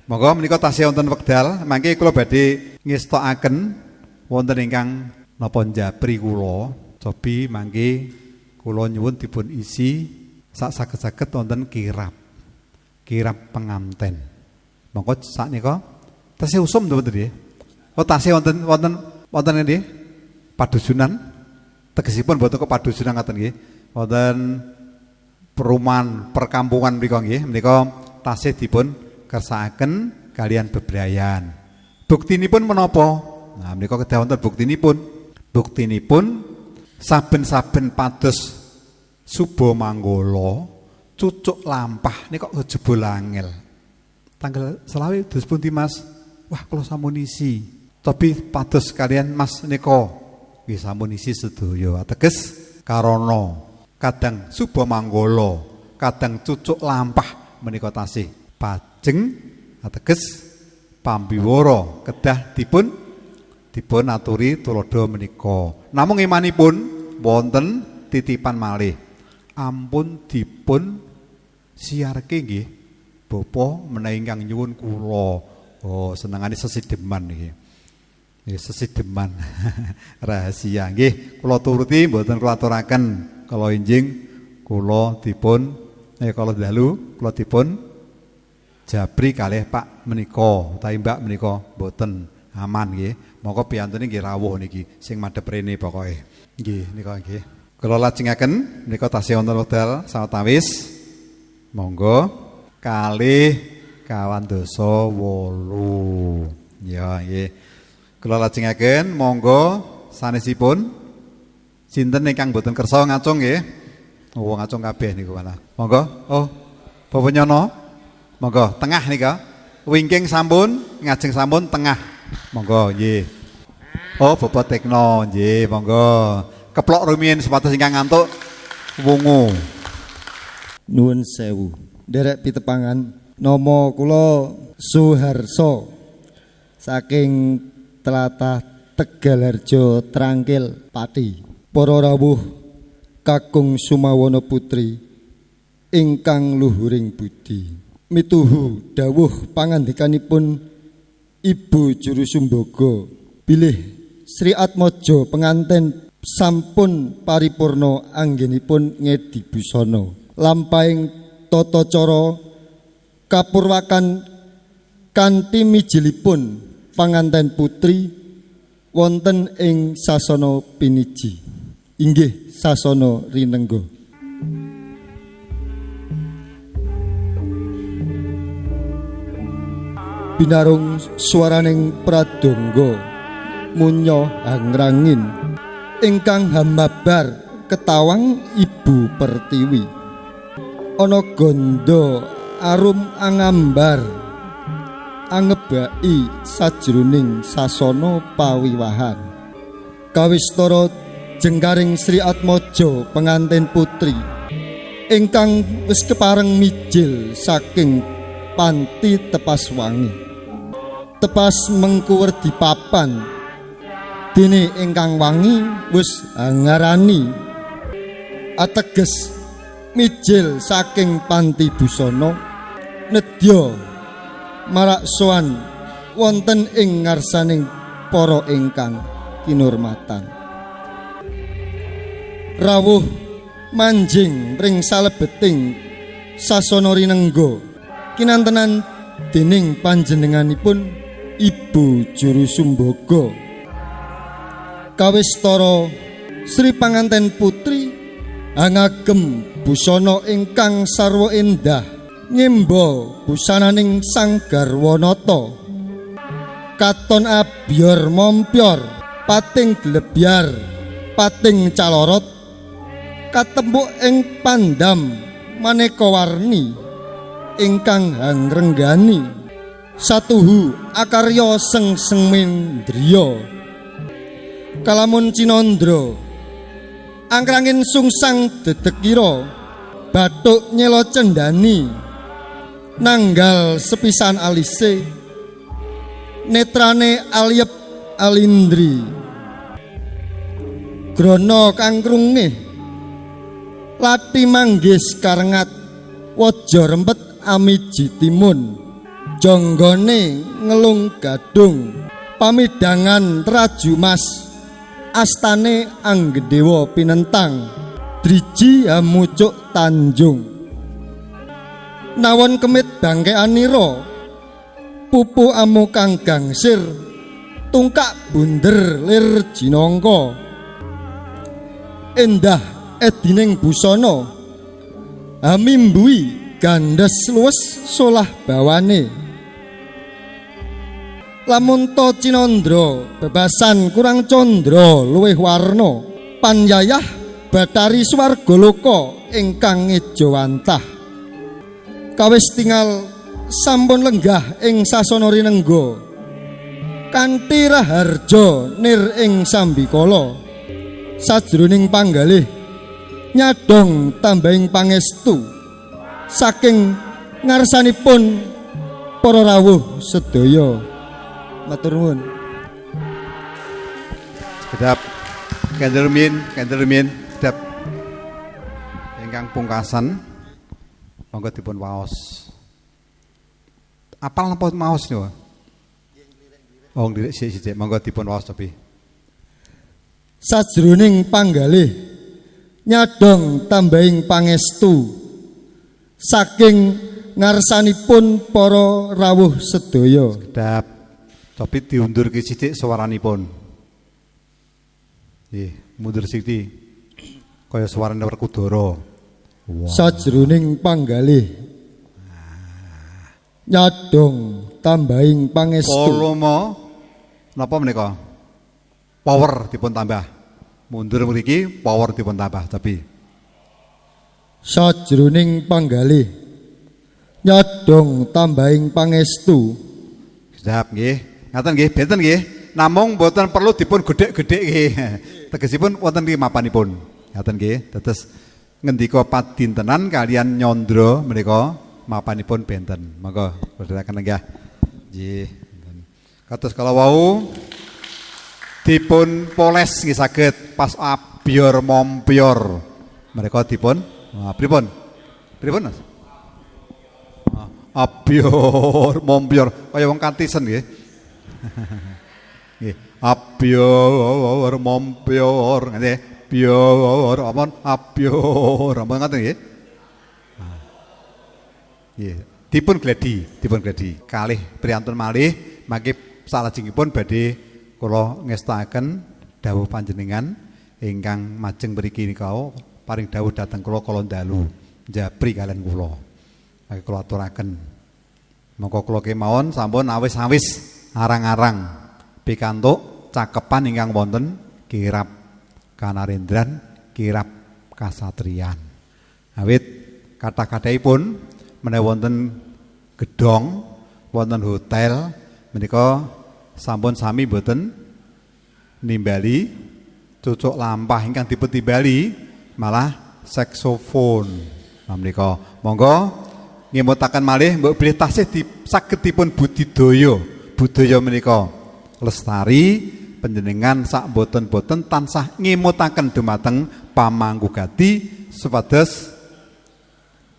Monggo menika tasih wonten wekdal, mangke kula badhe ngestokaken wonten ingkang napa njapri kula. Cobi mangke kula nyuwun dipun isi sak saged-saged wonten kirap. Kirap penganten. Monggo saknika tasih usum to mboten nggih? Oh tasih wonten wonten wonten nggih? Padusunan. Tegesipun mboten kok padusunan ngaten nggih. Wonten perumahan perkampungan mriku nggih, menika tasih dipun kersakaken kalian bebrayan. Buktinipun menapa? Nah, menika kedah wonten buktinipun. Buktinipun saben-saben pados Suba Manggala cucuk lampah nika kok jebul angel. Tanggal 25 dos pundi Mas? Wah, kula sampun isi. Tapi pados kalian Mas nika nggih sampun isi sedaya. Ateges karana kadang Suba Manggala, kadang cucuk lampah menika tasih pajeng ateges pambiwara kedah dipun dipun aturi tuladha menika. Namung imanipun wonten titipan malih. Ampun dipun siarke nggih bapa menawi ingkang nyuwun kula. Oh, senengane sesideman niki. Nggih sesideman. Rahasia nggih kula turuti mboten kula aturaken. Kala enjing kula dipun kala dalu kula dipun japri kalih Pak menika utawi Mbak menika mboten aman nggih. Monggo piyantune nggih rawuh niki sing madhep rene pokoke. Nggih nika nggih. Kula lajengaken menika tasih wonten wekdal sawetawis. Monggo kalih kawan dasa wolu. Ya nggih. Kula lajengaken monggo sanesipun sinten ingkang mboten kersa ngacung nggih? Oh ngacung kabeh niku malah. Monggo. Oh, Bapak Nyono. Monggo tengah nika. Wingking sampun, ngajeng sampun tengah. Monggo nggih. Oh, Bapak Tekno nggih, monggo. Keplok rumiyin supados ingkang ngantuk wungu. Nuwun sewu. Nderek pitepangan nama kula Suharso saking tlatah Tegalharjo Trangkil Pati. Para rawuh kakung Sumawana putri ingkang luhuring budi. Mituhu dawuh pangandikanipun Ibu Juru Sumbaga bilih Sri Atmaja penganten sampun paripurna anggenipun ngedi busana. Lampahing tata cara kapurwakan kanthi mijilipun panganten putri wonten ing sasana piniji. Inggih sasana rinengga. Binarung swaraning pradonga munya hangrangin ingkang hamabar ketawang Ibu Pertiwi. Ana gandha arum angambar angebaki sajroning sasana pawiwahan. Kawistara jengkaring Sri Atmaja pengantin putri ingkang wis kepareng mijil saking panti tepas wangi. Tepas mengkuwer di papan dene ingkang wangi wis hangarani ateges mijil saking panti busana nedya marak sowan wonten ing ngarsaning para ingkang kinurmatan. Rawuh manjing ring salebeting sasana rinengga kinantenan dening panjenenganipun Ibu Juru Sumbaga. Kawistara Sri Panganten Putri angagem busana ingkang sarwa endah ngemba busananing Sang Garwanata. Katon abyor mompyor pating glebyar pating calorot katembuk ing pandam maneka warni ingkang hangrenggani satuhu akarya sengsengmindriya. Kalamun cinandra angkrangin sungsang dedekira bathuk nyela cendhani nanggal sepisan alise netrane alyep alindri grana kang krungih lati manggis karengat waja rempet amiji timun. Jonggone ngelung gadung pamidangan Traju Mas astane Anggedewa pinentang driji hamucuk tanjung. Nawon kemit bangkeanira pupu amu kang gangsir tungkak bunder lir jinangka. Endah edining busana hamimbui gandes luwes solah bawane. Lamun ta cinandra bebasan kurang candra luwih warna panyayah Bathari swarga loka ingkang ngejawantah. Kawis tingal sampun lenggah ing sasana rinengga kanthi raharja nir ing sambikala. Sajroning panggalih nyadhong tambahing pangestu saking ngarsanipun para rawuh sedaya. Matur nuwun. Sekedap kendel rumiyin, kendel rumiyin, sekedap. Ingkang pungkasan monggo dipun waos. Apal napa maos niku? Oh, nglirik sithik-sithik, monggo dipun waos tapi. Sajroning panggalih nyadhong tambahing pangestu saking ngarsanipun para rawuh sedaya. Sekedap. Tapi diundur ke sithik suaranipun. Nggih, mundur sithik. Kaya suarane Werkudara. Wah. Sajroning panggalih nyadhong tambahing pangestu. Volume napa menika? Power dipun tambah. Mundur mriki power dipun tambah tapi. Sajroning panggalih nyadhong tambahing pangestu. Sedap nggih. Ngaten nggih, benten nggih. Namung mboten perlu dipun gedhek-gedhek nggih. Tegesipun wonten niki mapanipun. Ngaten nggih. Dados ngendika padintenan kalian nyandra menika mapanipun benten. Monggo kula lenggah. Nggih. Kados kala wau dipun poles nggih saged pas abyor mompyor. Mereka dipun pripun? Pripun Mas? Abyor mompyor kaya wong katisen nggih. Nggih, abyor mompyor nggih. Bior ampun abyor ampun ngoten nggih. Nggih, dipun gledi, dipun gledi. Kalih priyantun malih mangke salajengipun badhe kula ngestakaken dawuh panjenengan ingkang majeng mriki nika paring dawuh dhateng kula kala dalu njabri kalian kula. Mangke kula aturaken. Monggo kula kemawon sampun awis-awis arang-arang pikantuk cakepan ingkang wonten kirab Kanarendran, kirab kasatriyan. Awit kathah-kathahipun menawi wonten gedhong, wonten hotel menika sampun sami mboten nimbali cucuk lampah ingkang dipun timbali malah saksofon. Nah menika monggo ngemutaken malih mbok bilih tasih saged dipun budidaya. Budaya menika lestari panjenengan sak boten-boten tansah ngemutaken dumateng pamangku gati supados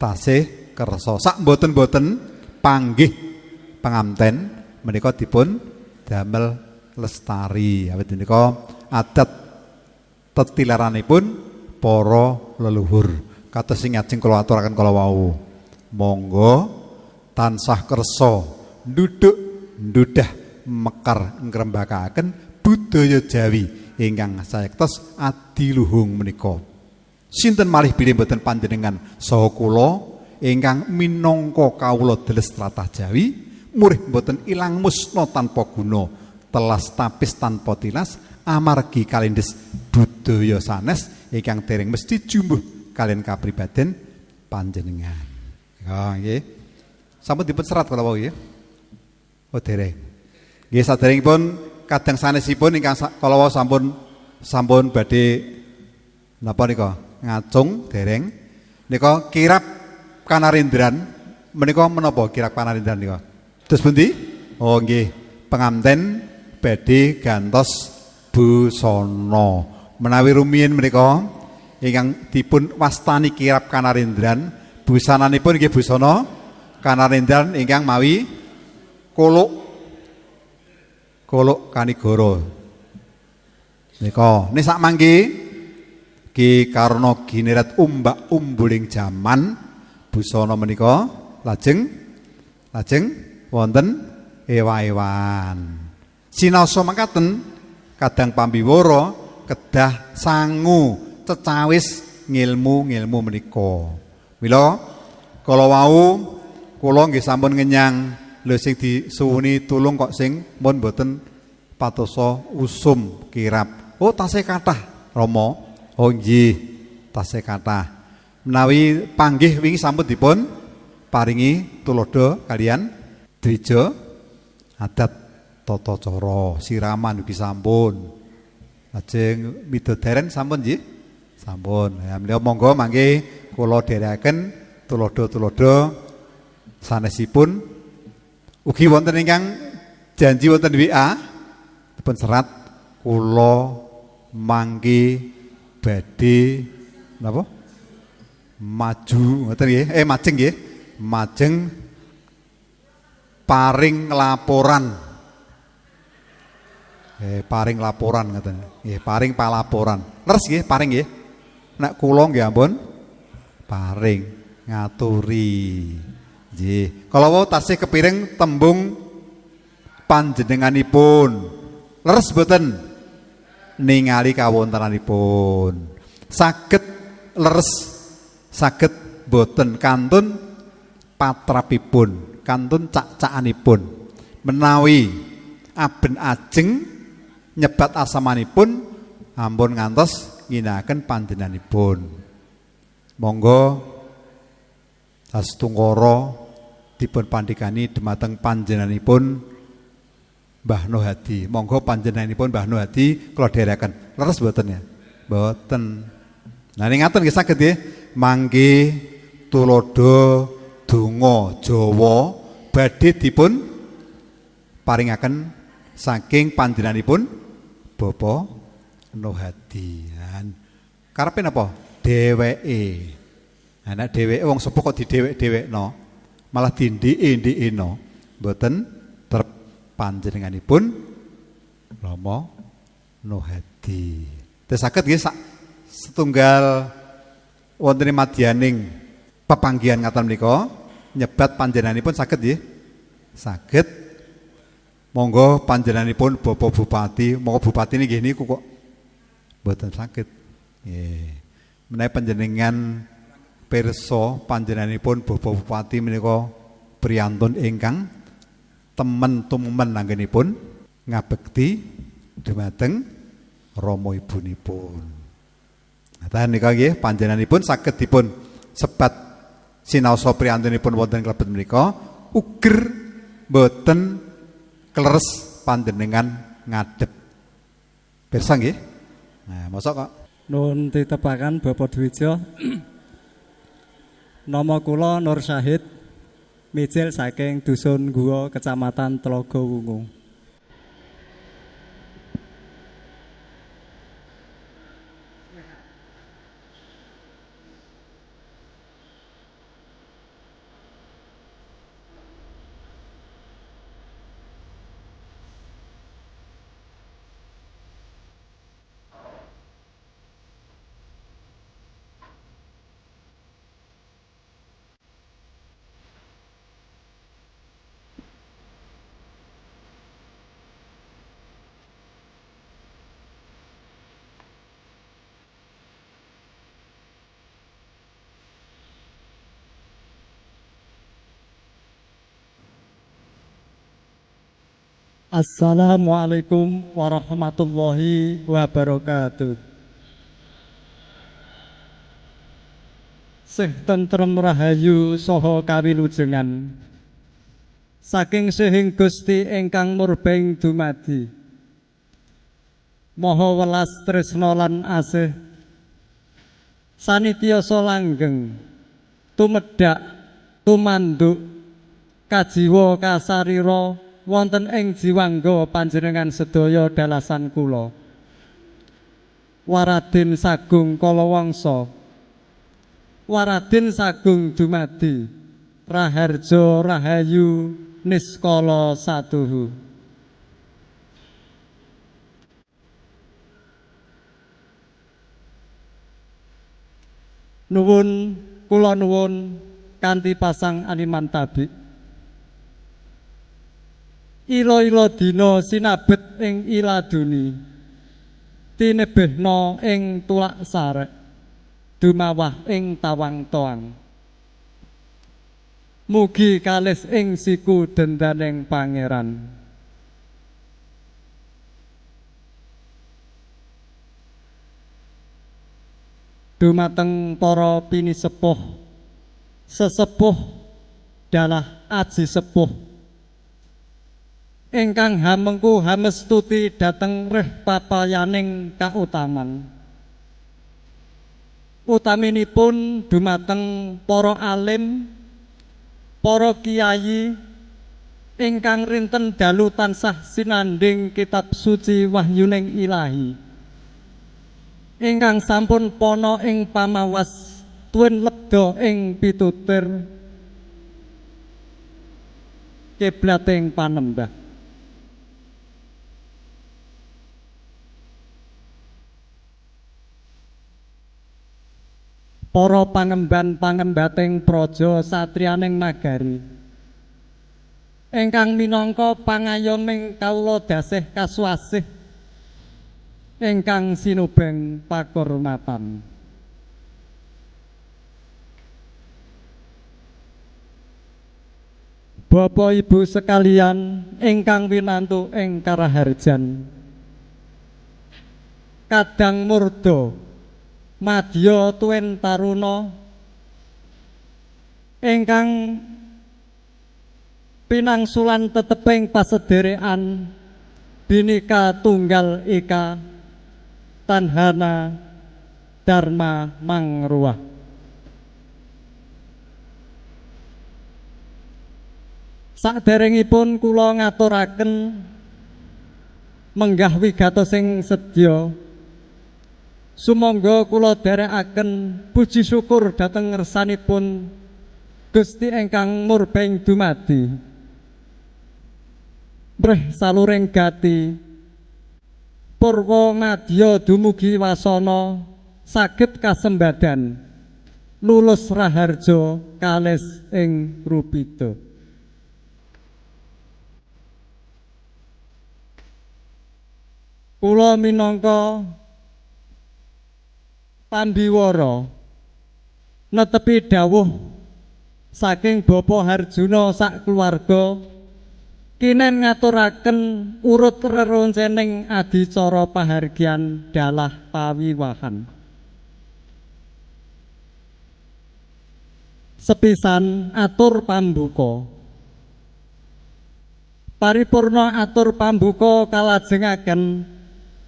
tasih kersa. Sak boten-boten panggih penganten menika dipun damel lestari. Awit menika adat tetilaranipun para leluhur. Kados sing ajeng kula aturaken kala wau. Monggo tansah kersa nduduk ndudah mekar ngrembakakaken budaya Jawi ingkang sayektos adiluhung menika. Sinten malih bilih mboten panjenengan saha kula ingkang minangka kawula deles tlatah Jawi, murih mboten ilang musna tanpa guna, telas tapis tanpa tilas, amargi kalindes budaya sanes ingkang dereng mesti jumbuh kalian kapribaden panjenengan. Ya nggih. Sampun dipun serat kala wau nggih. Oh dereng. Nggih saderengipun kadang sanesipun ingkang kala wau sampun badhe napa nika ngacung dereng nika kirab Kanarendran menika menapa kirab Kanarendran nika? Terus pundi? Oh nggih, penganten badhe gantos busana. Menawi rumiyin menika ingkang dipun wastani kirab Kanarendran, busananipun nggih busana Kanarendran ingkang mawi Kolok Kolok Kanigoro. Nika, nek sak mangke Ki Karna gineret umbak umbuling jaman busana menika lajeng lajeng wonten ewa-ewan. Sinaosa mangkaten kadang pambiwara kedah sangu cecawis ngilmu-ngilmu menika. Mila kala wau kula nggih sampun ngenyang lho sing disuwuni tulung kok sing mun mboten patosa usum kirap. Oh tasih kathah Rama. Oh nggih, tasih kathah. Menawi panggih wingi sampun dipun paringi tuladha kalian dwija adat tata cara siraman ugi sampun. Lajeng midodaren sampun nggih? Sampun. Ya menika monggo mangke kula dherekaken tuladha-tuladha sanesipun. Ugi wonten ingkang janji wonten WA dipun serat kula mangke badhe napa? Maju ngoten nggih. Majeng nggih. Majeng paring laporan. Paring laporan ngoten. Nggih, paring palaporan. Leres nggih, paring nggih. Nek kula nggih ampun paring ngaturi. Nggih. Kala wau tasih kepiring tembung panjenenganipun. Leres mboten ningali kawontenanipun. Saged leres, saged mboten kantun patrapipun, kantun cak-cakanipun. Menawi aben ajeng nyebat asamanipun ampun ngantos ngginakaken panjenenganipun. Monggo astungkara dipun pandhikani dumateng panjenenganipun Mbah No Hadi. Monggo panjenenganipun Mbah No Hadi kula dherekaken. Leres mboten ya? Mboten. Nah ning ngaten nggih saged nggih mangke tuladha donga Jawa badhe dipun paringaken saking panjenenganipun Bapak No Hadi. Karepe napa? Dheweke. Nah nek dheweke wong sepuh kok didhewek-dhewekno, malah dindhik-ndhikno. Mboten trep panjenenganipun Rama No Hadi. Terus saged nggih sak setunggal wonten madyaning pepanggihan ngaten menika nyebat panjenenganipun saged nggih? Saged. Monggo panjenenganipun Bapak Bupati, monggo bupati nggih niku kok mboten saged. Nggih. Menawi panjenengan pirsa panjenenganipun Bapak Bupati menika priyantun ingkang temen tumemen anggenipun ngabekti dumateng rama ibunipun. Nah nika nggih panjenenganipun saged dipun sebat sinaosa priyantunipun wonten klebet menika uger mboten kleres panjenengan ngadhep. Pirsa nggih? Nah, mosok kok nun titepakan Bapak Dwijo. Nama kula Nur Syahid mijil saking Dusun Guwa Kecamatan Tlogowungu. Assalamualaikum warahmatullahi wabarakatuh. Sih tentrem rahayu saha kawilujengan saking sihing Gusti ingkang murbeng dumadi. Maha welas tresna lan asih sanitiyasa langgeng tumedhak tumanduk kajiwa kasarira wonten ing jiwangga panjenengan sedaya dalasan kula. Waradin sagung kalawangsa, waradin sagung dumadi, raharja rahayu niskala satuhu. Nuwun kula nuwun kanthi pasang animan tabi. Ila-ila dina sinabet ing iladuni, tinebihna ing tulak sarek, dumawah ing tawang toang. Mugi kalis ing siku dendaning pangeran. Dumateng para pinisepuh, sesepuh dalah aji sepuh ingkang hamengku hamestuti dhateng reh papayaning kautaman. Utaminipun dumateng para alim, para kiai ingkang rinten dalu tansah sinandhing kitab suci wahyuning ilahi, ingkang sampun pana ing pamawas tuwin lebda ing pitutur kiblating panembah. Para pangemban pangembating praja satriyaning nagari ingkang minangka pangayoming kawula dasih kasuasih ingkang sinubeng pakurmatan. Bapak Ibu sekalian ingkang winantu ing karaharjan, kadang murda madya tuwin taruna ingkang pinangsulan teteping pasederekan Bhinneka Tunggal Ika Tanhana Dharma Mangruah. Saderengipun kula ngaturaken menggah wigatos sing sedya, sumangga kula dherekaken puji syukur dhateng ngersanipun Gusti ingkang murbeng dumadi. Mrih saluring gati purwa madya dumugi wasana saged kasembadan lulus raharja kalis ing rupida. Kula minangka pambiwara netepi dawuh saking Bapak Harjuna sak keluarga kinen ngaturaken urut reroncening adicara pahargyan dalah pawiwahan. Sepisan atur pambuka. Paripurna atur pambuka kalajengaken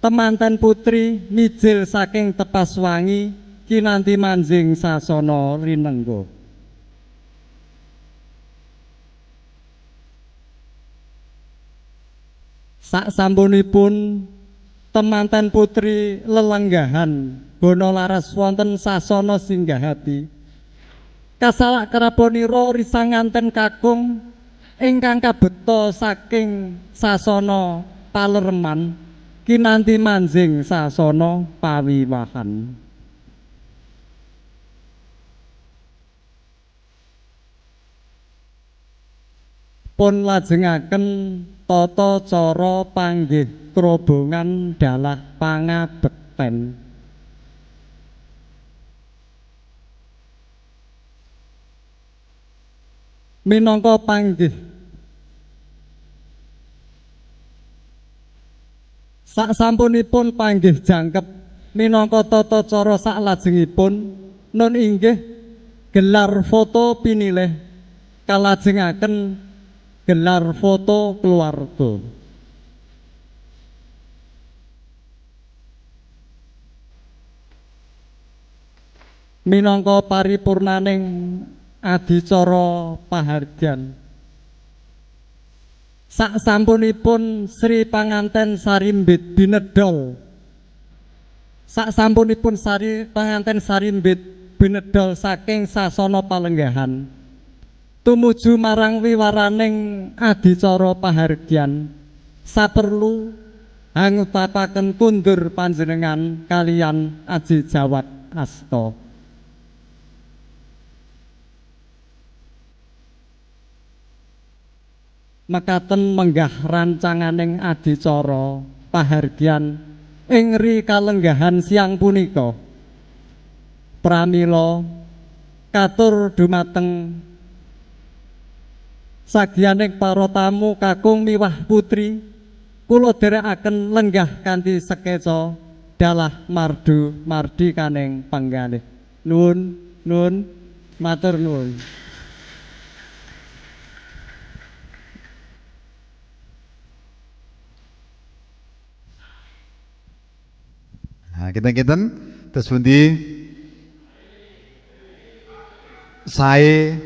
temanten putri mijil saking Tepas Wangi kinanti manjing sasana rinengga. Sak sampunipun temanten putri lelenggahan bono laras wonten sasana singgahati, kasalak keraponira risang nganten kakung ingkang kabeta saking sasana palereman kinanti manjing sasana pawiwahan. Pun lajengaken tata cara panggih krobongan dalah pangabekten. Minangka panggih sak sampunipun panggih jangkep minangka tata cara saklajengipun nun inggih gelar foto pinilih kalajengaken gelar foto keluarga. Minangka paripurnaning adicara pahargyan, sak sampunipun Sri Panganten Sarimbit binedol, sak sampunipun Sari Panganten Sarimbit binedol saking sasana palenggahan, Tumuju marang wiwaraning adicara pahargyan saperlu hangutapaken kundur panjenengan kaliyan aji jawat asta. Mekaten menggah rancanganing adicara pahargyan ing ri kalenggahan siang punika. Pramila katur dumateng sagiyaning para tamu kakung miwah putri, kula dherekaken lenggah kanthi sekeca dalah mardu mardikaning panggalih. Nuwun, nuwun, matur nuwun. Nah, kinten-kinten terus pundi sae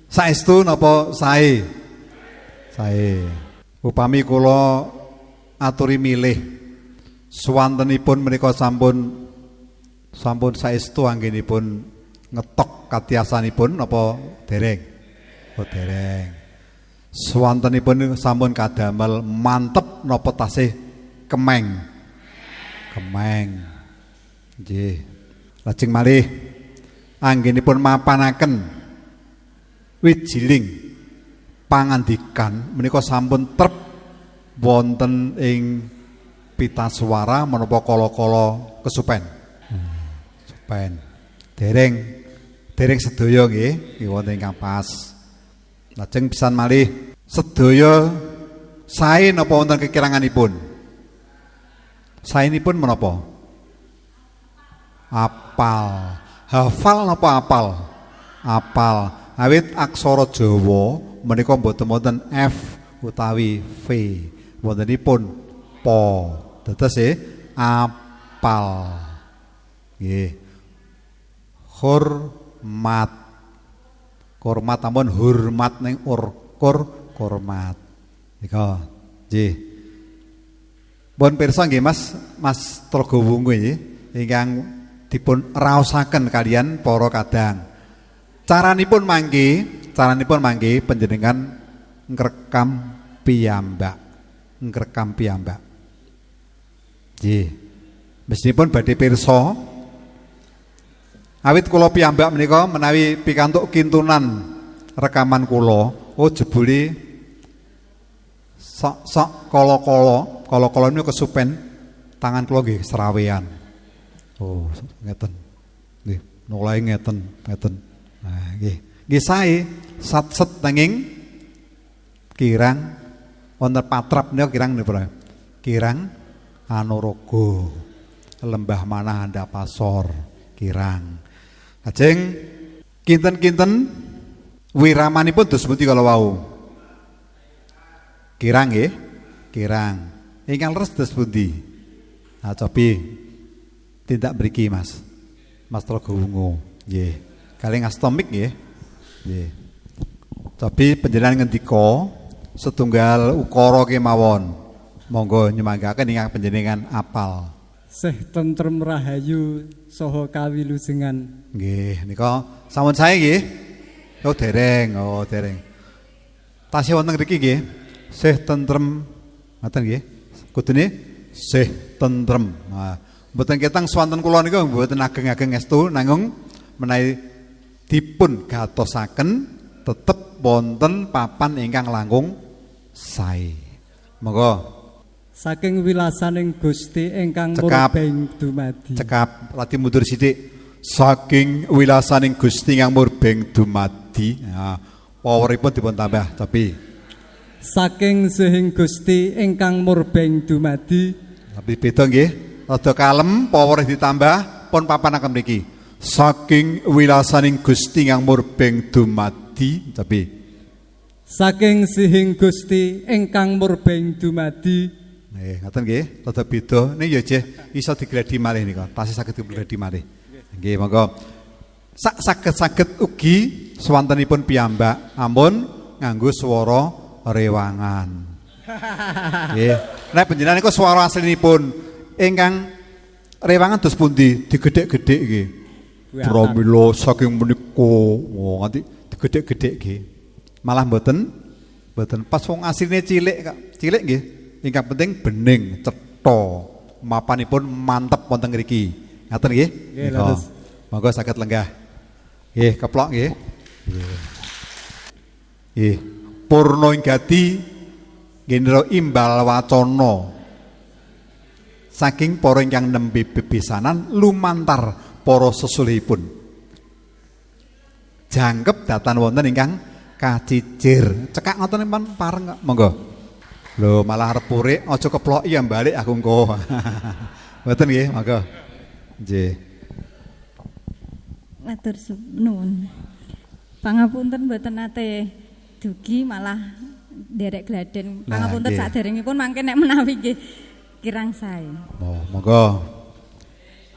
saestu napa sae? Sae. Upami kula aturi milih suwantenipun menika sampun saestu anggenipun ngetok katiasanipun napa dereng? Oh dereng. Suwantenipun sampun kadamel mantep napa tasih kemeng? Kemeng. Nggih. Lajeng malih anggenipun mapanaken wijiling pangandikan menika sampun trep wonten ing pita suara menapa kala-kala kesupen. Kesupen. Dereng sedaya nggih, nggih wonten ingkang pas. Lajeng pisan malih sedaya sae napa wonten kekiranganipun? Saenipun menapa? Apal. Hafal napa apal? Apal. Awit aksara Jawa menika mboten wonten F utawi V. Wontenipun pa. Dados apal. Nggih. Hormat. Hormat ampun hormat ning kur hormat. Nika. Nggih. Pun pirsa nggih Mas, Mas Tlogowungu nggih ingkang dipun raosaken kalian para kadang. Caranipun mangke panjenengan ngrekam piyambak, ngrekam piyambak. Nggih. Mestinipun badhe pirsa awit kula piyambak menika menawi pikantuk kintunan rekaman kula, oh jebule sok-sok kala-kala, kala-kala niku kesupen tangan kula nggih serawean. Oh, ngeten. Nggih, nolahe ngeten, ngeten. Nah, nggih. Nggih sae sat-set nanging kirang wonten patrap niku kirang napa? Kirang Anorogo. Lembah manah handap pasor kirang. Lajeng kinten-kinten wiramanipun dos pundi kala wau? Kirang nggih, kirang. Ingkang leres dos pundi? Nah, cobi tindak mriki Mas. Mas Tlogowungu. Nggih. Kalih ngasta mik nggih. Nggih. Cobi panjenengan ngendika setunggal ukara kemawon. Monggo nyumanggaken ingkang panjenengan apal. Sih tentrem rahayu saha kawilujengan. Nggih, nika sampun sae nggih. Oh dereng, oh dereng. Tasih wonten mriki nggih. Sih tentrem ngoten nggih. Kudune sih tentrem. Nah, mboten ketang swanten kula niku mboten ageng-ageng estu nanging menawi dipun gatosaken tetep wonten papan ingkang langkung sae. Monggo. Saking wilasaning Gusti ingkang murbeng dumadi. Cekap lati mundur sithik. Saking wilasaning Gusti ingkang murbeng dumadi. Nah, poweripun dipun tambah tapi saking sehing Gusti ingkang murbeng dumadi. Tapi beda nggih. Rada kalem, power ditambah pun papanaken mriki. Saking wilasaning Gusti ingkang murbeng dumadi, tapi saking sihing Gusti ingkang murbeng dumadi. Nggih, ngoten nggih, rada beda. Ning ya jeh iso digledi malih nika. Tasih saged digledi malih. Nggih, monggo. Sak saged-saged ugi swantenipun piyambak ampun nganggo swara rewangan. Nggih. Nek panjenengan niku swara aslinipun ingkang rewangan dos pundi? Digedhek-gedhek nggih. Pramila saking menika, wah nganti Digedhek-gedhekke. Malah mboten mboten pas, wong asline cilik kok. Cilik nggih. Ingkang penting bening, cetha. Mapanipun mantep wonten ngriki. Ngaten nggih? Nggih, leres. Monggo saged lenggah. Nggih, keplok nggih. Nggih. Purna ing gati ngendra imbal wacana saking para ingkang nembe bebesanan lumantar para sesulihipun. Jangkep datan wonten ingkang kacicir. Cekak ngoten pun pareng kok. Monggo. Lho, malah arep purik, aja keploki ya, balik aku engko. Mboten nggih, monggo. Nggih. Matur nuwun. Pangapunten mboten nate dugi, malah nderek gladen. Pangapunten saderengipun mangke nek menawi nggih kirang sae. Oh, monggo.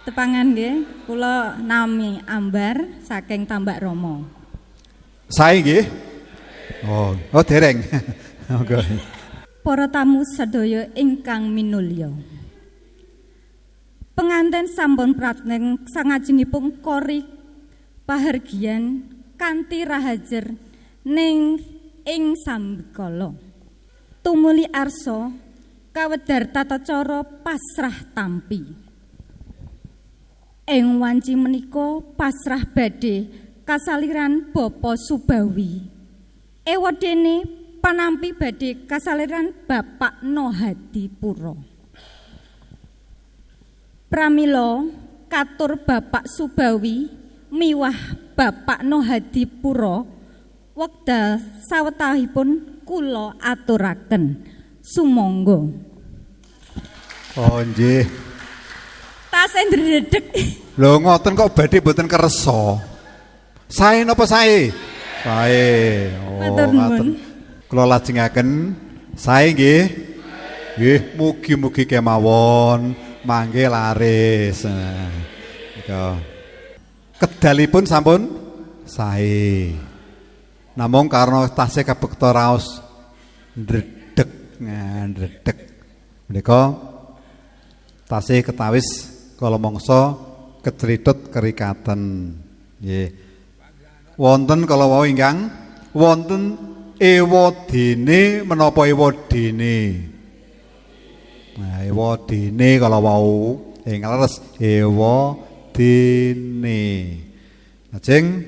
Tepangan nggih, kula nami Ambar saking Tambak Romo. Sae nggih? Oh, oh dereng. Monggo. Para tamu sedaya ingkang minulya. Penganten sampun prateng sangajengipun kori pahargyan kanthi rahajer ning ing sambikala. Tumuli arsa kawedar tata cara pasrah tampi. Ing wanci menika pasrah badhe kasaliran Bapa Subawi. Ewadene panampi badhe kasaliran Bapak Nohadipuro. Pramila katur Bapak Subawi miwah Bapak Nohadipuro wekdal sawetahipun kula aturaken. Sumangga. Oh nggih. Tasih ndredeg. Lho, ngoten kok badhe mboten kersa. Sae napa sae? Sae. Oh, Matur nuwun. Ngaten. Kula lajengaken sae nggih. Nggih, mugi-mugi kemawon mangke laris. Nah, nika. Kedalipun sampun sae. Namung karena tasih kabekta raos ndredeg, nah, ndredeg. Menika tasih ketawis kala mangsa kecritut kerikaten. Nggih. Wonten kala wau ingkang wonten ewadene menapa ewadene? Nah, ewadene kala wau ing leres ewadene. Lajeng